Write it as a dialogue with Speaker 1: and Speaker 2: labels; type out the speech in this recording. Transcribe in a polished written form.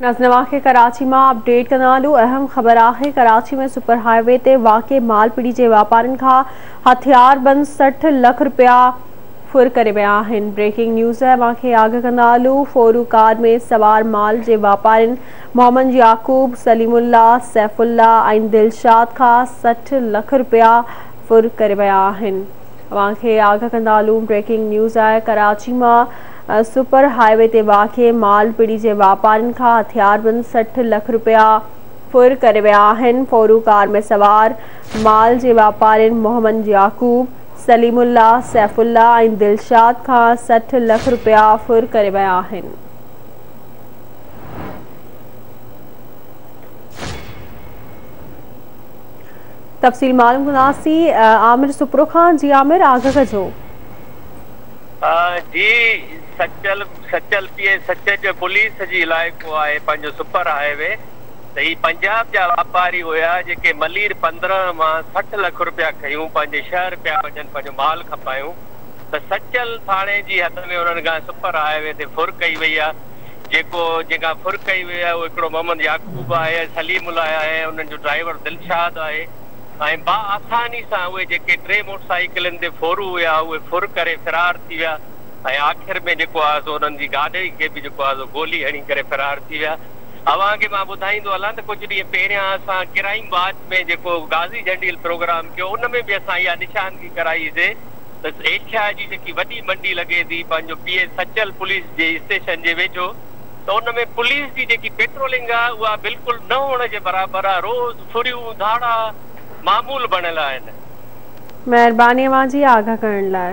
Speaker 1: ناظرين اوهان کي ڪراچي مان اپڊيٽ ڪندا هلون اهم خبر آهي ڪراچي ۾ سپر هاء وي تي واقع مال پڙي جي واپارين کان هٿياربند 60 لک رپيا ڦر ڪري ويا آهن بريڪنگ نيوز اوهان کي آگاهه ڪندا هلون ڦورو ڪار ۾ سوار مال جي واپارين محمد يعقوب، سليم الله، سيف الله ۽ دلشاد کان 60 لک رپيا ڦر ڪري ويا آهن اوهان کي آگاهه ڪندا هلون بريڪنگ نيوز آهي ڪراچي مان سپر هاء وي تي واقع مال پڙي جي واپارين کان هٿياربند 60 لک رپيا ڦر ڪري ويا آهن، ڦورو ڪار ۾ سوار مال جي واپارين محمد يعقوب، سليم الله، سيف الله ۽ دلشاد کان 60 لک رپيا ڦر ڪري ويا آهن. تفصيل معلوم ڪنداسين عامر سپرو کان، جي عامر آگاهه ڪجو.
Speaker 2: جي سچل سچل پي اي سچل جو پوليس جي علائقو آهي پنهنجو سپر هاء وي ته هي پنجاب جا واپاري هيا جيڪي ملير 15 مان 60 لک روپيا کنيون پنهنجي شهر پيا وڃن پنهنجو مال کپايون ته سچل ٿاڻي جي حد ۾ انهن کان سپر هاء وي تي ڦر ڪئي وئي آهي جيڪو جنهن کان ڦر ڪئي وئي آهي اهو هڪڙو محمد يعقوب آهي ۽ سليم الله آهي ۽ انهن جو ڊرائيور دلشاد آهي. ۽ با آساني سان اهي جيڪي ٽي موٽر سائيڪلن تي ڦورو هيا اهي ڦر ڪري فرار ٿي ويا ۽ آخر ۾ جيڪو آهي سو انهن جي گاڏي کي به جيڪو آهي سو گولي هڻي ڪري فرار ٿي ويا. اوهان کي مان ٻڌائيندو هلان ته ڪجهه ڏينهن پهريان اسان ڪرائيم واچ ۾ جيڪو غازي جهنڊيل پروگرام ڪيو ان ۾ به اسان اها نشاندگي ڪرائي سي ته ايشيا جي جيڪي وڏي منڊي لڳي ٿي پنهنجو پي ايس سچل پوليس جي اسٽيشن جي ويجهو ته ان ۾ پوليس جي جيڪي پيٽرولنگ آهي اها بلڪل نه هئڻ جي برابر آهي روز ڦريون، ڌاڙا معمول بڻيل آهن.
Speaker 1: مهرباني اوهان جي آگاهه ڪرڻ لاء.